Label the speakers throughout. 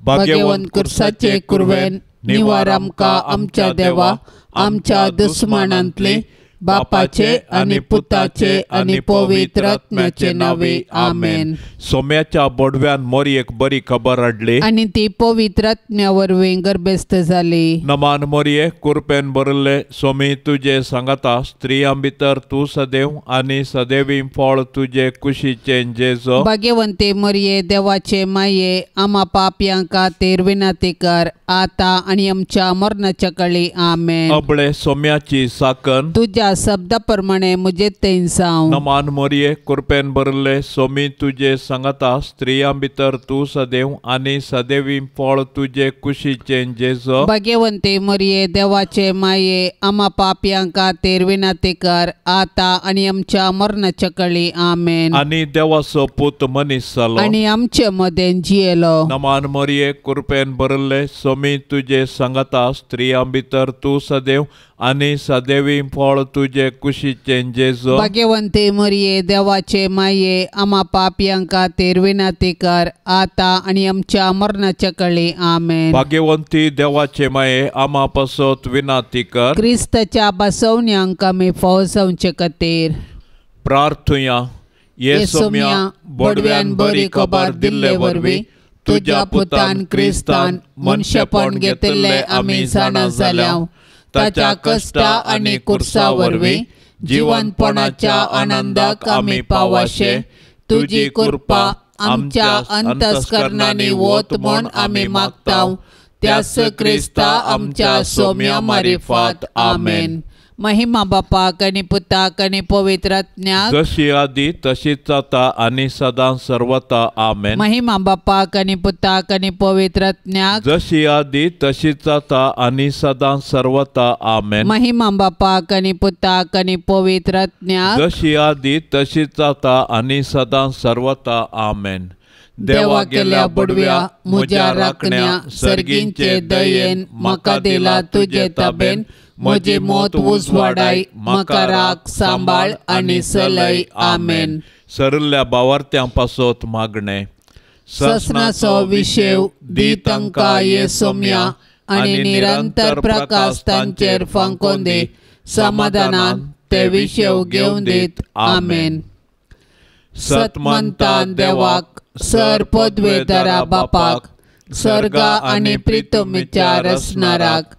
Speaker 1: भाग्यवंत कुर्साचे कुरवेन निवार आमकां आमच्या देवा आमच्या दुस्मानांतले बापाचे आनी पुताचे आनी पवित्र आत्म्याचे नावे आमेन.
Speaker 2: सोम्याच्या बोडव्यान मोरयेक बरी खबर हाडली
Speaker 1: आनी ती पवित्र आत्म्या वरवीं गर्भस्थ जाली.
Speaker 2: नमान मोरये कुरपेन भरिल्ले सोमी तुजे सांगाता स्त्रियां भितर तूं सदैव आनी सदैवी फळ तुजे कुशीचें जेजो.
Speaker 1: भाग्यवंते मोरये देवाचे माये आमा पापयां खातीर विनंती कर आतां आनी आमच्या मरणाच्या काळी आमेन.
Speaker 2: अबळे सोम्याची साकन
Speaker 1: तुज्या शब्दा प्रमाणे म्हजे तें जावं.
Speaker 2: नमान मोरये कुरपेन भरिल्ले सोमी तुजे सांगाता स्त्रियां भितर तूं सदैव आनी सदैवी फळ तुजे कुशीचें जेजो.
Speaker 1: भाग्यवंते मोरये देवाचे माये आमा पापयां खातीर विनंती कर आतां आनी आमच्या मरणाच्या काळी आमेन.
Speaker 2: आनी देवाचो पूत मनीस जालो
Speaker 1: आनी आमचे मदें जियेलो.
Speaker 2: नमान मोरये कुरपेन भरिल्ले सोमी तुजे सांगाता स्त्रियां भितर तूं सदैव आनी सदैवी फळ तुजे कुशीचें जेजो.
Speaker 1: भाग्यवंते मोरये देवाचे माये आमा पापयां खातीर विनंती कर आतां आनी आमच्या मरणाच्या काळी आमेन.
Speaker 2: भाग्यवंती देवाचे माये आमा पासत विनंती कर.
Speaker 1: क्रिस्ताच्या बसवण्यांक आमी फाव जावचे खातीर
Speaker 2: प्रार्थुया. ये सोम्या बोडव्यान बरी खबर दिल्ले वरवीं तुज्या पुतान क्रिस्तान मनशेपण घेतिल्लें आमी जाणा जाल्या. ताच्या कश्टा आनी कुर्सा वरवीं जिवनपणाच्या आनंदाक आमी पावाशे तुजी कृपा आमच्या अंतस्करणांनी वत म्हूण आमी मागता. त्यास क्रिस्ता आमच्या सोम्या मारिफात आमेन. महिमा बापाक आनी पुताक आनी पवित्र आत्म्याक जशी आदी तशीच जाता आनी सदां सर्वता आमेन.
Speaker 1: महिमा बापाक आनी पुताक आनी पवित्र आत्म्याक
Speaker 2: जशी आदी तशीच जाता आनी सदां सर्वता आमेन.
Speaker 1: महिमा बापाक आनी पुताक आनी पवित्र आत्म्याक
Speaker 2: जशी आदी तशीच जाता आनी सदां सर्वता आमेन.
Speaker 1: देवा गेल्या बडव्या म्हज्या राखण्या सर्गींचे दयेन म्हाका दिला तुजे ताबेन म्हजी मौत उजवाडाय म्हाका राख सांबाळ आनी सलय आमेन.
Speaker 2: सरिल्ल्या बावार्थ्यां पासत मागणें.
Speaker 1: ससनाचो विशेव दी तांकां ये सोम्या आनी निरंतर प्रकाश तांचेर फांकोवन दी समाधानान ते विशेव घेवन दीत आमेन. सतमंतान देवाक सर पदवेदारा बापाक सर्गा आनी प्रितमीच्या रचणाराक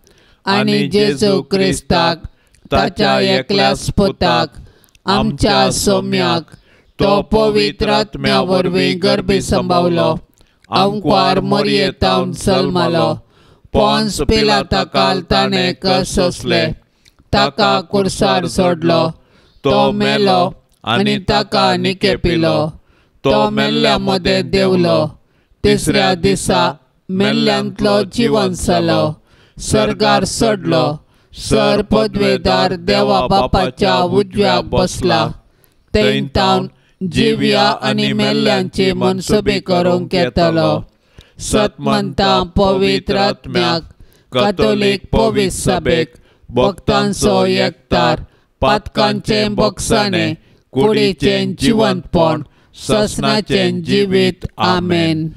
Speaker 1: आनी जेजू क्रिस्ताक ताच्या एकल्याच पुताक आमच्या सोम्याक तो पवित्र आत्म्या वरवीं गर्भी संभावलो आंकवार मोरयेतावन जल्मलो पोन्स पिलाता काल ताणें कश्ट सोंसले ताका कुर्सार सोडलो तो मेलो आनी ताका निकेपिलो तो मेल्ल्या मदें देंवलो तिसऱ्या दिसा मेल्ल्यांतलो जिवन जालो सर्गार चडलो सर पदवेदार देवा बापाच्या उजव्याक बसला थंय तावन जिव्या आनी मेल्ल्यांची मनसुबी करूंक येतलो. सतमंता पवित्र आत्म्याक कातोलीक पवित्र सभेक भक्तांचो एकतार पातकांचें बोगसाणें कुडीचें जिवंतपण ससनाचें जिवीत आमेन.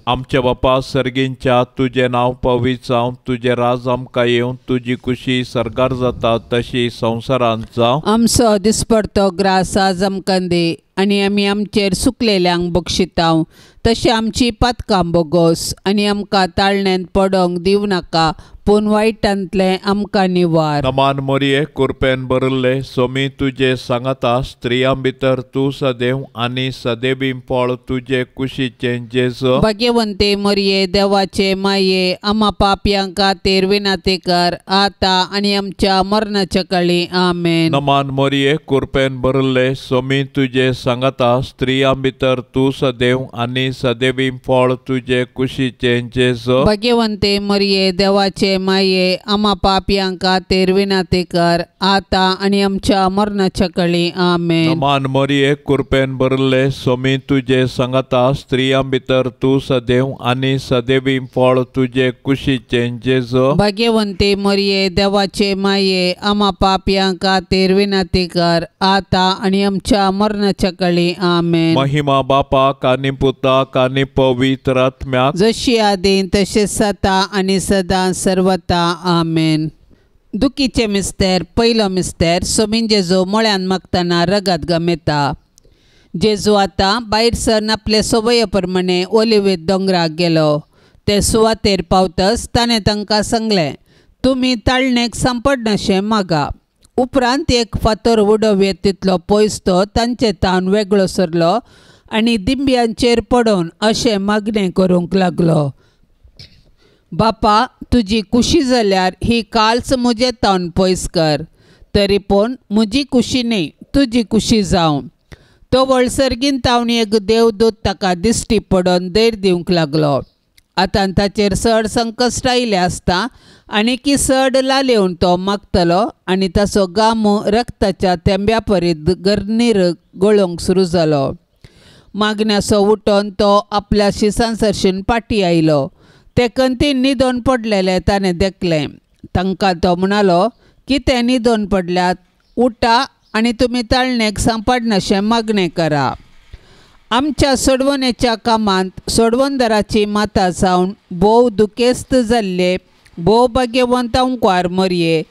Speaker 2: आमच्या बापा सर्गींच्या तुजें नांव पवित्र जावं तुजें राज आमकां येवं तुजी खुशी सर्गार जाता तशी संवसारांत जावं.
Speaker 1: आमचो दिसपडतो ग्रास आज आमकां दी आनी आमी आमचेर सुकलेल्यांक बक्षितांव तशें आमची पातकां बोगोस आनी आमकां ताळण्यांत पडोंक दिवं नाका पूण वायटांतलें आमकां निवार.
Speaker 2: नमान मोरये कुरपेन भरिल्ले सोमी तुजे सांगाता स्त्रियां भितर तूं सदैव आनी सदैवी फळ तुजे कुशीचें जेजो.
Speaker 1: भाग्यवंते मोरये देवाचे माये आमा पापयां खातीर विनंती कर आतां आनी आमच्या मरणाच्या काळी आमेन.
Speaker 2: नमान मोरये कुरपेन भरिल्ले सोमी तुजे सांगाता स्त्रियां भितर तूं सदैव आनी सदैवी फळ तुजे कुशीचें जेजो.
Speaker 1: भाग्यवंते मोरये देवाचे माये आमा पापयां खातीर विनंती कर आतां आनी आमच्या मरणाच्या कळी. आमेन.
Speaker 2: नमान मरिये कृपेन भरिल्ले स्वामी तुजे सांगाता स्त्रियां भितर तूं सदैव आनी सदैवी फळ तुजे कुशीचें जेजू.
Speaker 1: भाग्यवंती मरिये देवाचे माये आमा पापयां खातीर विनंती कर आतां आनी आमच्या मरणाच्या कळी. आमेन.
Speaker 2: महिमा बापाक आनी पुताक आनी पवित्र आत्म्याक
Speaker 1: जशी आदीं तशें सता आनी सदां सर्वता. आमेन. दुखीचे मिस्तेर पयलो मिस्तेर सोमीन जेजू मळ्यान मागतना रगत गमेता. जेजू आतां भायर सरन आपले संवये प्रमाणे ओलिवेत दोंगराक गेलो. ते सुवातेर पावतच ताणें तांकां सांगलें, तुमी ताळणेक सांपडनाशें मागा. उपरांत एक फातर उडोवयेत तितलो पयस तो तांचे तावन वेगळो सरलो आनी दिंब्यांचेर पडून अशें मागणें करूंक लागलो, बापा तुजी कुशी जाल्यार ही काल्स म्हजे तावन पयस कर, तरी पूण म्हजी कुशी न्ही तुजी कुशी जावं. तो वळसर्गीन तावन एक देवदूत ताका दिश्टी पडून धैर्य दिवंक लागलो. आतां ताचेर चड संकश्ट आयिल्लें आसता आनी की चड लालेवन तो मागतलो आनी ताचो गामो रक्ताच्या तेंब्या परीत गर्नीर गळोवंक सुरू जालो. मागण्याचो उठोन तो आपल्या शिसां सरशीन पाटी आयलो. ते कंतीन न्हिदोन पडलेले ताणें देखलें. तांकां तो म्हणालो, कितें न्हिदोन पडल्यात? उठा आनी तुमी ताळणेक सांपडनाशें मागणें करा. आमच्या सोडवणेच्या कामांत सोडवणदाराची माता जावन भोव दुखेस्त जाल्ले भोव भाग्यवंत अंकवार मरये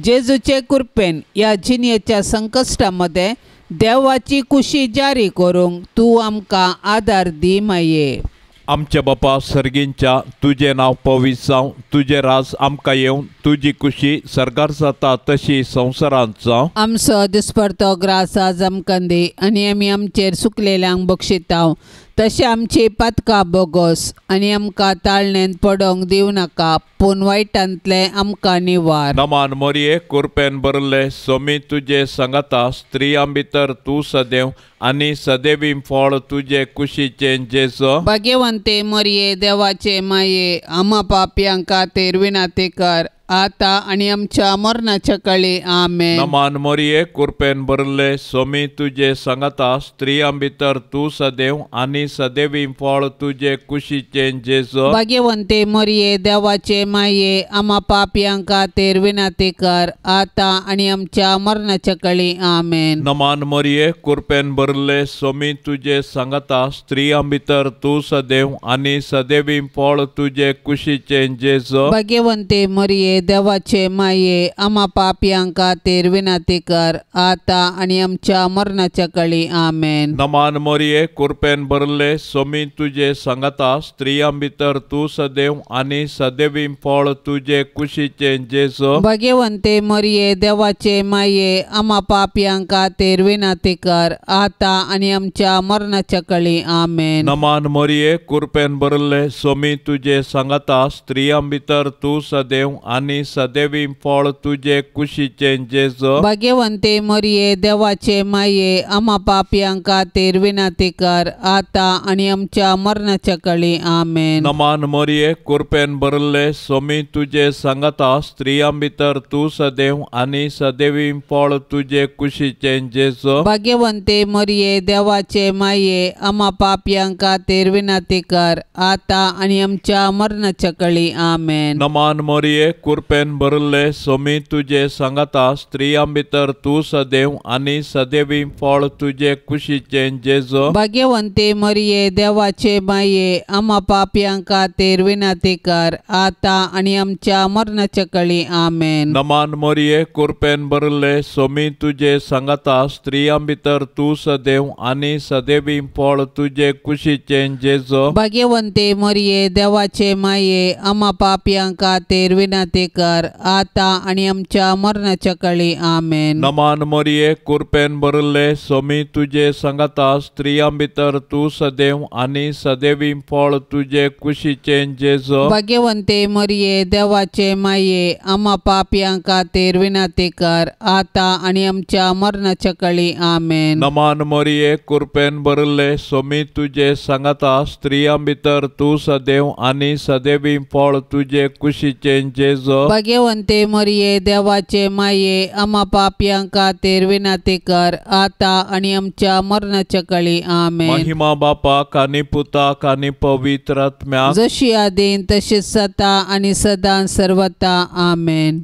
Speaker 1: जेजूचे कृपेन ह्या जिणेच्या संकश्टा मदें देवाची कुशी जारी करूंक तूं आमकां आदार दी माये.
Speaker 2: आमच्या बापा सर्गींच्या तुजें नांव पवित्र जावं, तुजें राज आमकां येवं, तुजी कुशी सर्गार जाता तशी संवसारांत जावं.
Speaker 1: आमचो दिसपडतो ग्रास आज आमकां दी आनी आमी आमचेर सुकलेल्यांक बक्षितांव तशें आमची पातकां बोगोस आनी आमकां ताळणेंत पडोवंक दिवं नाका, पूण वायटांतलें आमकां निवार.
Speaker 2: नमान मरिये कृपेन भरिल्ले स्वामी तुजे सांगाता स्त्रियां भितर तूं सदैव आनी सदैवी फळ तुजे कुशीचें जेजू.
Speaker 1: भाग्यवंते मरिये देवाचे माये आमा पापयां खातीर विनंती कर आतां आनी आमच्या मरणाच्या कळी. आमेन.
Speaker 2: नमान मरिये कृपेन भरिल्ले स्वामी तुजे सांगाता स्त्रियां भितर तूं सदैव आनी सदैवी फळ तुजे कुशीचें जेजू.
Speaker 1: भाग्यवंते मरिये देवाचे माये आमा पापयां खातीर विनंती कर आतां आनी आमच्या मरणाच्या कळी. आमेन.
Speaker 2: नमान मरिये कृपेन भरिल्ले स्वामी तुजे सांगाता स्त्रियां भितर तूं सदैव आनी सदैवी फळ तुजे कुशीचें जेजू.
Speaker 1: भाग्यवंते मरिये देवाचे माये आमा पापयां खातीर विनंती कर आतां आनी आमच्या मरणाच्या कळी. आमेन.
Speaker 2: नमान मरिये कृपेन भरिल्ले स्वामी तुजे सांगाता स्त्रियां भितर तूं सदैव आनी सदैवी फळ तुजे कुशीचें जेजू.
Speaker 1: भाग्यवंते मरिये देवाचे माये आमा पापयां खातीर विनंती कर आतां आनी आमच्या मरणाच्या कळी. आमेन.
Speaker 2: नमान मरिये कृपेन भरिल्ले स्वामी तुजे सांगाता स्त्रियां भितर तूं सदैव आनी सदैवी फळ तुजे कुशीचें जेजू.
Speaker 1: भाग्यवंते मरिये देवाचे माये आमा पापयां खातीर विनंती कर आतां आनी आमच्या मरणाच्या कळी. आमेन.
Speaker 2: नमान मरिये कृपेन भरिल्ले स्वामी तुजे सांगाता स्त्रियां भितर तूं सदैव आनी सदैवी फळ तुजे कुशीचें जेजू.
Speaker 1: भाग्यवंते मरिये देवाचे माये आमा पापयां खातीर विनंती कर आतां आनी आमच्या मरणाच्या कळी. आमेन.
Speaker 2: नमान मरिये कृपेन भरिल्ले स्वामी तुजे सांगाता स्त्रियां भितर तूं सदैव आनी सदैवी फळ तुजे कुशीचें जेजू.
Speaker 1: भाग्यवंते मरिये देवाचे माये आमा पापयां खातीर विनंती कर आतां आनी आमच्या मरणाच्या कळी. आमेन.
Speaker 2: नमान मरिये कृपेन भरिल्ले स्वामी तुजे सांगाता स्त्रियां भितर तूं सदैव आनी सदैवी फळ तुजे कुशीचें जेजू.
Speaker 1: भाग्यवंते मरिये देवाचे माये आमा पापयां खातीर विनंती कर आतां आनी आमच्या मरणाच्या कळी. आमेन.
Speaker 2: नमान मरिये कृपेन भरिल्ले स्वामी तुजे सांगाता स्त्रियां भितर तूं सदैव आनी सदैवी फळ तुजे कुशीचें जेजू.
Speaker 1: भाग्यवंते मरिये देवाचे माये आमा पापयां खातीर विनंती कर आतां आनी आमच्या मरणाच्या कळी. आमेन.
Speaker 2: नमान मरिये कृपेन भरिल्ले स्वामी तुजे सांगाता स्त्रियां भितर तूं सदैव आनी सदैवी फळ तुजे कुशीचें जेजू.
Speaker 1: भाग्यवंते मरिये देवाचे माये आमा पापयां खातीर विनंती कर आतां आनी आमच्या मरणाच्या काळी. आमेन.
Speaker 2: महिमा बापाक आनी पुताक आनी पवित्र आत्म्याक,
Speaker 1: जशी आदीन तशीच सता आनी सदां सर्वता. आमेन.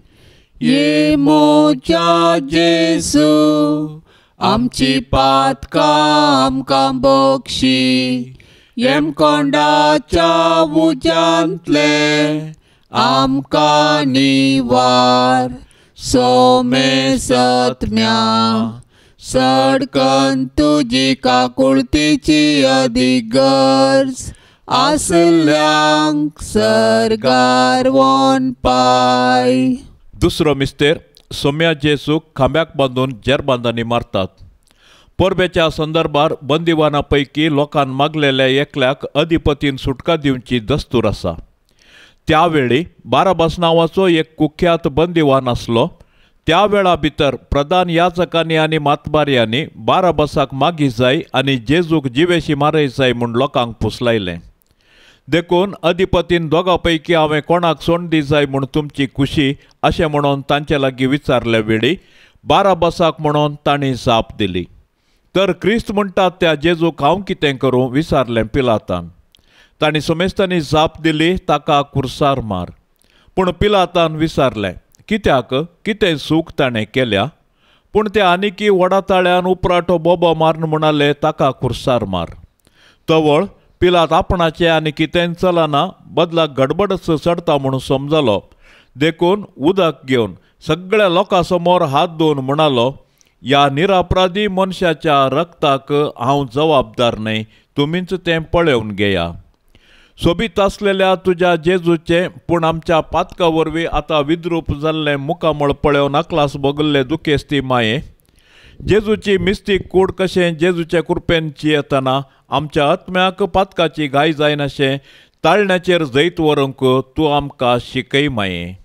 Speaker 2: ये मोच्या जेसू आमची पातकां आमकां बक्षी, येमकोंडाच्या उज्यांतले आमकां निवार. सोमेसत्म्या सडकन तुजी काकुळतीची अदीक गरज आसल्यांक सर्गार वोन पाय. दुसरो मिस्तेर सोम्या जेसूक खांब्याक बांदून जेरबांदांनी मारतात. परबेच्या संदर्भार बंदिवाना पैकी लोकान मागलेल्या एकल्याक अधिपतीन सुटका दिवची दस्तूर आसा. त्यावेळी बाराबास नांवाचो एक कुख्यात बंदिवान आसलो. त्या वेळा भितर प्रधान याचकांनी आनी मातबारयांनी बाराबासाक मागी जाय आनी जेजूक जिवेशी मारय जाय म्हूण लोकांक पुसलायलें. देखून अधिपतीन दोगां पैकी हांवें कोणाक सोंड दी जाय म्हूण तुमची खुशी अशें म्हणून तांचे लागीं विचारले वेळी बाराबासाक म्हणून तांणी जाप दिली. तर क्रिस्त म्हणटात त्या जेजूक हांव कितें करूं विचारलें पिलातान. तांणी समेस्तांनी जाप दिली, ताका कुर्सार मार. पूण पिलातान विचारलें, कित्याक, कितें चूक ताणें केल्या? पूण ते आनिकी व्हडा ताळ्यान उपराटो बोबो मारून म्हणाले, ताका कुर्सार मार. तवळ पिलात आपणाचें आनी कितेंच चलना, बदलाक गडबडच चडता म्हणून समजलो. देखून उदक घेवन सगळ्या लोकां समोर हात धुवन म्हणालो, ह्या निरापराधी मनशाच्या रक्ताक हांव जबाबदार न्हय, तुमीच तें पळोवन घेया. सोबीत आसलेल्या तुज्या जेजूचें पूण आमच्या पातका वरवीं आतां विद्रूप जाल्लें मुखामळ पळोवन अकलास भोगल्ले दुखेस्ती माये, जेजूची मिस्तीक कूड कशें जेजूचे कृपेन चियेतना आमच्या आत्म्याक पातकाची घाय जायनाशें ताळण्याचेर जैत व्हरूंक तूं आमकां शिकय माये.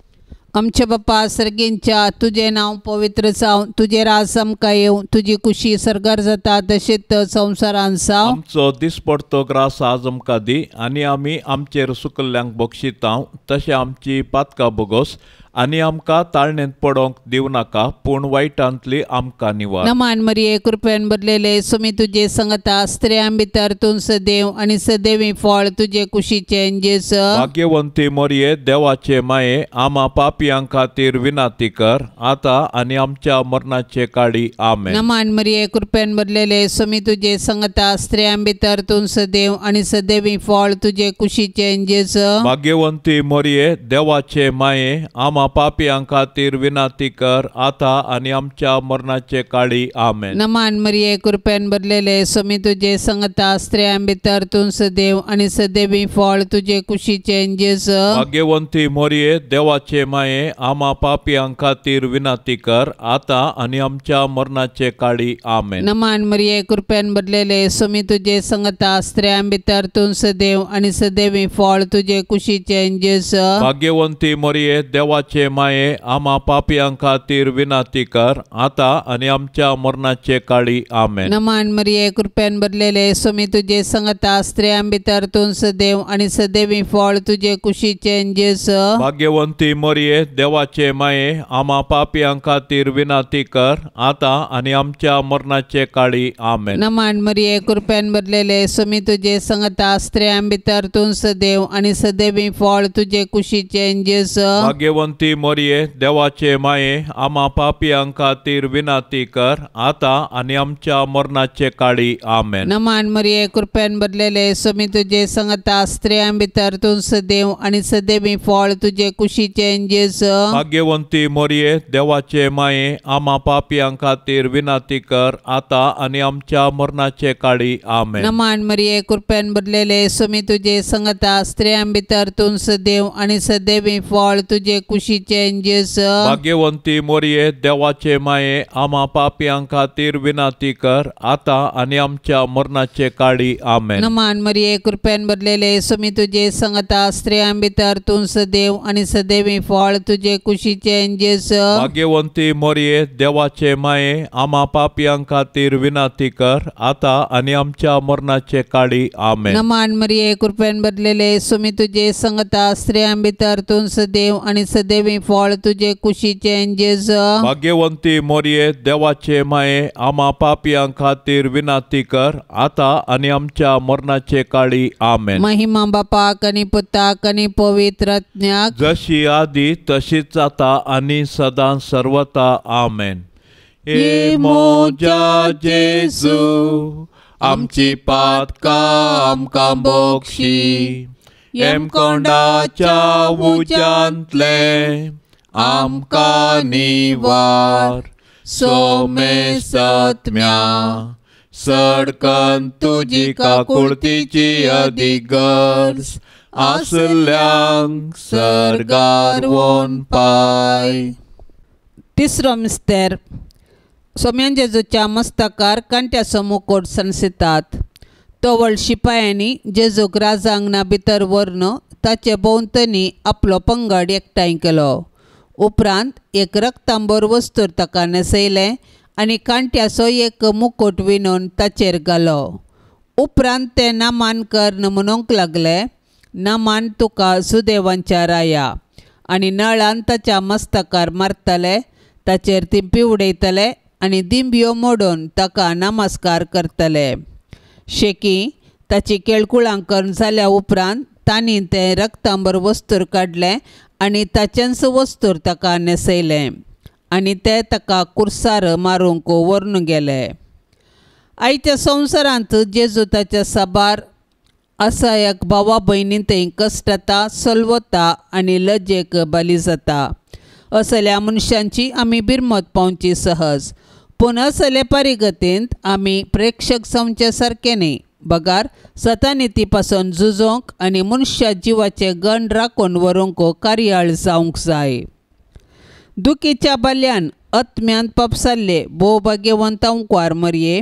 Speaker 1: आमच्या बापा सर्गींच्या तुजें नांव पवित्र जावं, तुजें राज आमकां येवं, तुजी कुशी सर्गार जाता तशेंच संवसारांत जावं.
Speaker 2: आमचो दिसपडतो ग्रास आज आमकां दी आनी आमी आमचेर सुकल्ल्यांक बक्षितांव तशें आमची पातकां बोगोस आनी आमकां ताळणेंत पडोंक दिवं नाका, पूण वायटांतली आमकां निवार.
Speaker 1: नमान मरिये कृपेन भरलेले सुमी तुजे संगता, स्त्रियां भितर तूं सदैव आनी सदैवी फळ तुजे कुशीचें जेजू.
Speaker 2: भाग्यवंती मरिये देवाचे माये आमा पापयां खातीर विनंती कर आतां आनी आमच्या मरणाचे काळी. आमेन.
Speaker 1: नमान मरिये कृपेन भरलेले सुमी तुजे संगता, स्त्रियां भितर तूं सदैव आनी सदैवी फळ तुजे कुशीचें जेजू.
Speaker 2: भाग्यवंती मरिये देवाचे माये आमा पापयां खातीर विनंती कर आतां आनी आमच्या मरणाचे काळी. आमेन.
Speaker 1: नमान मरिये कृपेन भरलेले सुमी तुजे संगता, स्त्रियां भितर तूं सदैव आनी सदैवी फळ तुजे कुशीचें जेजू.
Speaker 2: भाग्यवंती मरिये देवाचे माये आमा पापयां खातीर विनंती कर आतां आनी आमच्या मरणाचे काळी. आमेन.
Speaker 1: नमान मरिये कृपेन भरलेले सुमी तुजे संगता, स्त्रियां भितर तूं सदैव आनी सदैवी फळ तुजे कुशीचें जेजू.
Speaker 2: भाग्यवंती मरिये देवाचे माये आमा पापयां खातीर विनंती कर आतां आनी आमच्या मरणाचे काळी. आमेन.
Speaker 1: नमान मरिये कृपेन भरलेले सुमी तुजे संगता, स्त्रियां भितर तूं सदैव आनी सदैवी फळ तुजे कुशीचें जेजू.
Speaker 2: भाग्यवंती मरिये देवाचे माये आमा पापयां खातीर विनंती कर आतां आनी आमच्या मरणाचे काळी. आमेन.
Speaker 1: नमान मरिये कृपेन भरलेले सुमी तुजे संगता, स्त्रियां भितर तूं सदैव आनी सदैवी फळ तुजे कुशीचें जेजू.
Speaker 2: भाग्यवंती मरिये देवाचे माये आमा पापयां खातीर विनंती कर आतां आनी आमच्या मरणाचे काळी. आमेन.
Speaker 1: नमान मरिये कृपेन भरलेले सुमी तुजे संगता, स्त्रियां भितर तूं सदैव आनी सदैवी फळ तुजे कुशीचें जेजू.
Speaker 2: भाग्यवंती मरिये देवाचे माये आमा पापयां खातीर विनंती कर आतां आनी आमच्या मरणाचे काळी. आमेन.
Speaker 1: नमान मरिये कृपेन भरलेले सुमी तुजे संगता, स्त्रियां भितर तूं सदैव आनी सदैवी फळ तुजे कुशीचें जेजू.
Speaker 2: भाग्यवंती मरिये देवाचे माये आमा पापयां खातीर विनंती कर आतां आनी आमच्या मरणाचे काळी. आमेन.
Speaker 1: नमान मरिये कृपेन भरलेले सुमी तुजे संगता, स्त्रियां भितर तूं सदैव आनी सदैवी फळ तुजे कुशीचें जेजू.
Speaker 2: भाग्यवंती मरिये देवाचे माये आमा पापयां खातीर विनंती कर आतां आनी आमच्या मरणाचे काळी. आमेन.
Speaker 1: नमान मरिये कृपेन भरलेले सुमी तुजे संगता, स्त्रियां भितर तूं सदैव आनी सदैवी सदेवी फळ तुजे कुशीचें जेजू।
Speaker 2: भाग्यवंती मोरये देवाचे माये आमा पापयां खातीर विनंती कर आतां आनी आमच्या मरणाचे काळी। आमेन।
Speaker 1: महिमा बापाक आनी पुताक आनी पवित्र आत्म्याक,
Speaker 2: जशी आदी तशीच आतां आनी सदां सर्वता। आमेन। हे म्हज्या जेजू आमची पातकां आमकां बक्षी, हेमकोंडाच्या उज्यांतलें आमकां निवार, सोमेसत्म्या सडकन तुजी काकुळतीची अदीक गरज आसल्यांक सर्गार वोन पाय।
Speaker 1: तिसरो मिस्तेर सोम्यान जेजूच्या मस्तकार कांट्याचो मुकोट सणसितात। तवळ शिपायांनी जेजूक राजांगणा भितर व्हरून ताचे भोंवतणी आपलो पंगड एकठांय केलो। उपरांत एक रक्तांबर वस्तूर ताका न्हेसयलें आनी कांट्याचो एक मुकोट विणून ताचेर घालो। उपरांत ते नामान कर म्हणूंक लागले, नामान तुका सुदेवांच्या राया, आनी नळान ताच्या मस्तकार मारतले, ताचेर तिंपी उडयतले आनी दिंब्यो मोडून ताका नमस्कार करतले। शेकी ताची केळकुळां करून जाल्या उपरांत तांणी तें रक्तांबर वस्तूर काडलें आनी ताचेंच वस्तूर ताका न्हेसयलें आनी ते ताका कुर्सार मारूंक व्हरून गेले। आयच्या संवसारांत जेजू ताच्या साबार असायक भावा भयणी थंय कश्टता, सलवता आनी लजेक बली जाता। असल्या मनशांची आमी बिरमत पावची सहज, पूण असले परिगतींत आमी प्रेक्षक जावचे सारके न्ही, बगार सतानिती पासून झुजोंक आनी मनशा जिवाचे गण राखून व्हरूंक कार्याळ जावंक जाय। दुखीच्या बाल्यान आत्म्यान पपसाल्ले भोव भाग्यवंत अंकवार मरये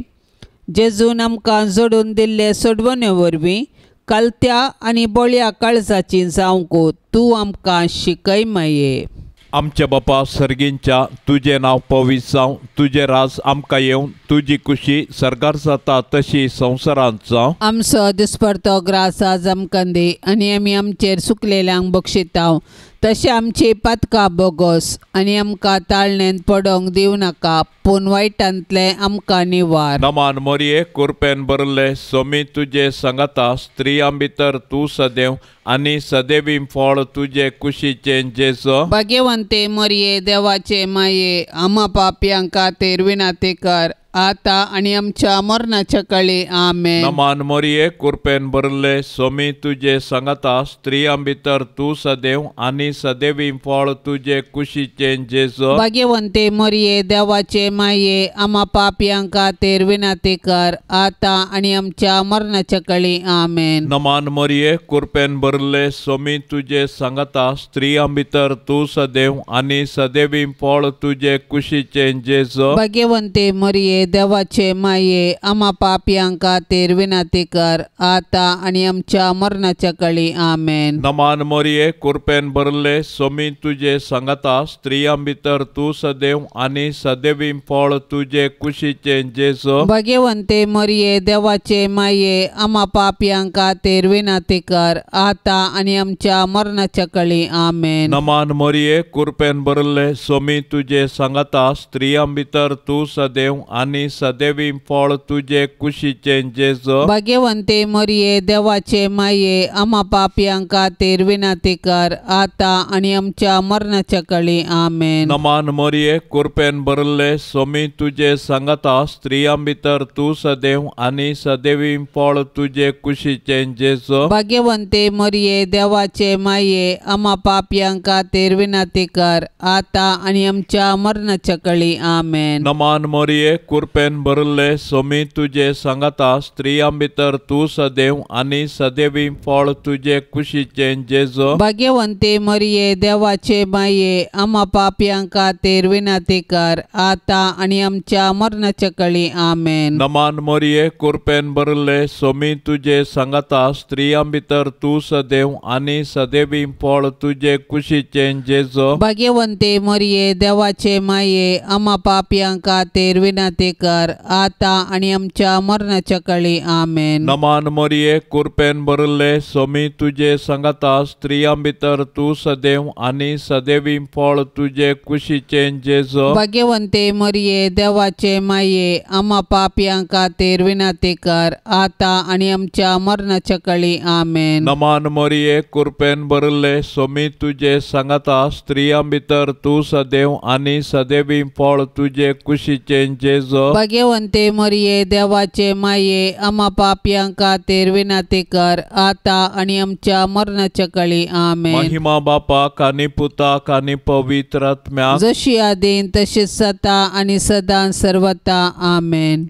Speaker 1: जेजून आमकां जोडून दिल्ले सोडवणे वरवीं कालत्या आनी बळया काळजाची जावंक तूं आमकां शिकय माये।
Speaker 2: आमच्या बापा सर्गींच्या तुजें नांव पवित्र जावं, तुजें राज आमकां येवं, तुजी कुशी सर्गार जाता तशी संवसारांत जावं।
Speaker 1: आमचो दिसपडतो ग्रास आज आमकां दी आनी आमी आमचेर सुकलेल्यांक बक्षितांव तशें आमची पातकां बोगोस आनी आमकां ताळणेंत पडोंक दिवं नाका, पूण वायटांतलें आमकां निवार।
Speaker 2: नमान मोरये कुरपेन भरले सोमी तुजे सांगाता, स्त्रियां भितर तूं सदैव आनी सदैवी फळ तुजे कुशीचें जेजू।
Speaker 1: भाग्यवंते मोरये देवाचे माये आमा पापयां खातीर विनंती कर आतां आनी आमच्या मरणाच्या काळी। आमेन।
Speaker 2: नमान मोरये कुरपेन भरले सोमी तुजे सांगाता, स्त्रियां भितर तूं सदैव आनी सदैवी फळ तुजे कुशीचें जेजू।
Speaker 1: भाग्यवंते मोरये देवाचे माये आमा पापयां खातीर विनंती कर आतां आनी आमच्या मरणाच्या काळी। आमेन।
Speaker 2: नमान मोरये कुरपेन भरले सोमी तुजे सांगाता, स्त्रियां भितर तूं सदैव आनी सदैवी फळ तुजे कुशीचें जेजू।
Speaker 1: भाग्यवंते मोरये देवाचे माये आमा पापयां खातीर विनंती कर आतां आनी आमच्या मरणाच्या काळी। आमेन।
Speaker 2: नमान मोरये कुरपेन भरले सोमी तुजे सांगाता, स्त्रियां भितर तूं सदैव आनी सदैवी फळ तुजे कुशीचें जेजू।
Speaker 1: भाग्यवंते मोरये देवाचे माये आमा पापयां खातीर विनंती कर आतां आनी आमच्या मरणाच्या काळी। आमेन।
Speaker 2: नमान मोरये कुरपेन भरले सोमी तुजे सांगाता, स्त्रियां भितर तूं सदैव आनी सदैवी फळ तुजे कुशीचें जेजू।
Speaker 1: भाग्यवंते मोरये देवाचे माये आमा पापयां खातीर विनंती कर आतां आनी आमच्या मरणाच्या काळी। आमेन।
Speaker 2: नमान मोरये कुरपेन भरले सोमी तुजे सांगाता, स्त्रियां भितर तूं सदैव आनी सदैवी फळ तुजे कुशीचें जेजू।
Speaker 1: भाग्यवंते मोरये देवाचे माये आमा पापयां खातीर विनंती कर आतां आनी आमच्या मरणाच्या काळी। आमेन।
Speaker 2: नमान मोरये कुरपेन भरले सोमी तुजे सांगाता, स्त्रियां भितर तूं सदैव आनी सदैवी फळ तुजे कुशीचें जेजू।
Speaker 1: भाग्यवंते मोरये देवाचे माये आमा पापयां खातीर विनंती कर आतां आनी आमच्या मरणाच्या काळी। आमेन।
Speaker 2: नमान मोरये कुरपेन भरले सोमी तुजे सांगाता, स्त्रियां भितर तूं सदैव आनी सदैवी फळ तुजे कुशीचें जेजू।
Speaker 1: भाग्यवंते मोरये देवाचे माये आमा पापयां खातीर विनंती कर आतां आनी आमच्या मरणाच्या काळी. आमेन.
Speaker 2: नमान मरिये, कुरपेन भरिल्ले, सोमी तुजे सांगाता, स्त्रियां भितर तूं सदैव आनी सदैवी फळ तुजे कुशीचें जेजू.
Speaker 1: भाग्यवंते मरिये, देवाचे माये, आमा पापयां खातीर विनंती कर आतां आनी आमच्या मरणाच्या काळी. आमेन.
Speaker 2: नमान मरिये, कुरपेन भरिल्ले, सोमी तुजे सांगाता, स्त्रियां भितर तूं सदैव आनी सदैवी फळ तुजे कुशीचें जेजू.
Speaker 1: भाग्यवंते मरिये, देवाचे माये, आमा पापयां खातीर विनंती कर आतां आनी आमच्या मरणाच्या काळी. आमेन.
Speaker 2: महिमा बापाक आनी पुताक आनी पवित्र आत्म्याक,
Speaker 1: जशी आदीन तशीच सता आनी सदां सर्वता. आमेन.